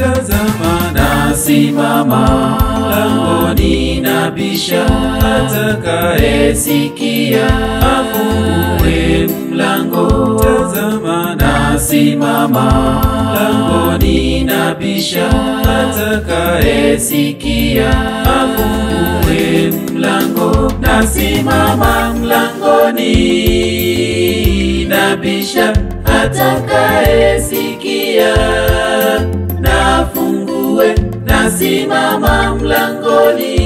Tazama nasimama mlangoni nabisha, atakayesikia afungue mlango. Tazama nasimama mlangoni nabisha, atakayesikia afungue mlango. Nasimama mlangoni nabisha, atakayesikia nafungue. Nasimama mlangoni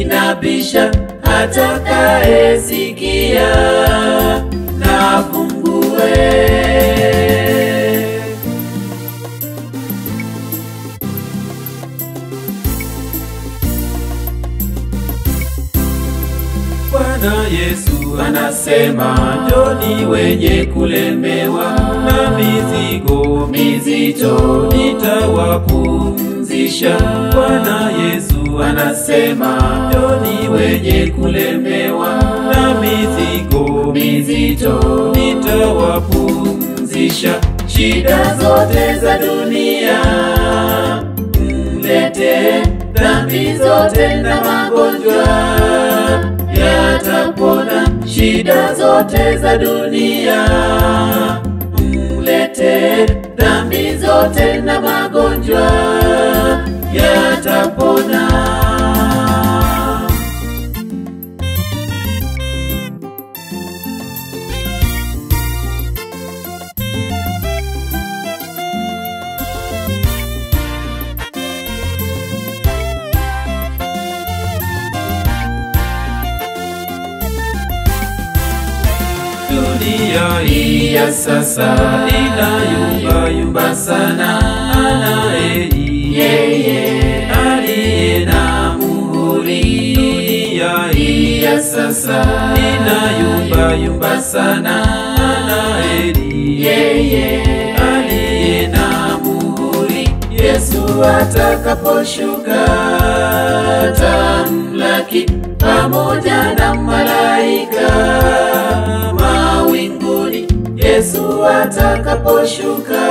nabisha, atakayesikia nafungue. Bwana Yesu anasema, njoni wenye kulemewa na mizigo mizito, nitawapumzisha. Bwana Yesu anasema, njoni wenye kulemewa na mizigo mizito, nitawapumzisha. Shida zote za dunia mlete, dhambi zote na magonjwa yatapona. Shida zote za dunia mlete, dhambi zote na magonjwa yatapona. Dunia hii ya sasa inayumba yumba sana, anaye yeye aliye na muhuri. Dunia hii ya sasa inayumba yumba sana, anaye yeye aliye na muhuri. Yesu atakaposhuka atamlaki pamoja na malaika mawinguni. Yesu atakaposhuka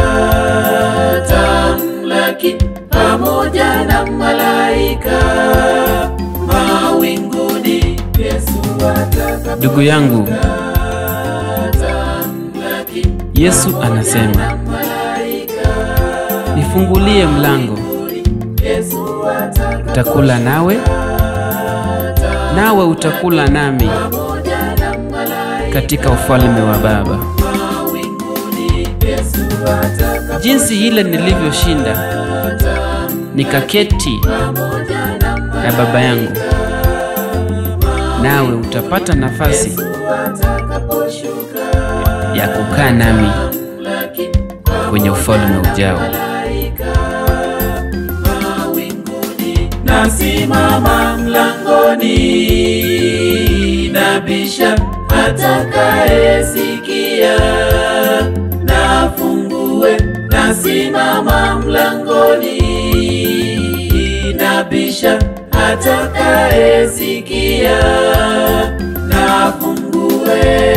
atamlaki pamoja na malaika mawinguni. Yesu atakaposhuka Ndugu yangu, Yesu anasema, nifungulie mlango, nitakula nawe, nawe utakula nami katika ufalme wa Baba. Jinsi ile nilivyoshinda nikaketi na Baba yangu, nawe utapata nafasi ya kukaa nami kwenye ufalme ujao. Nasimama mlangoni nabisha, atakayesikia nafungue. Nasimama mlangoni nabisha, atakayesikia nafungue.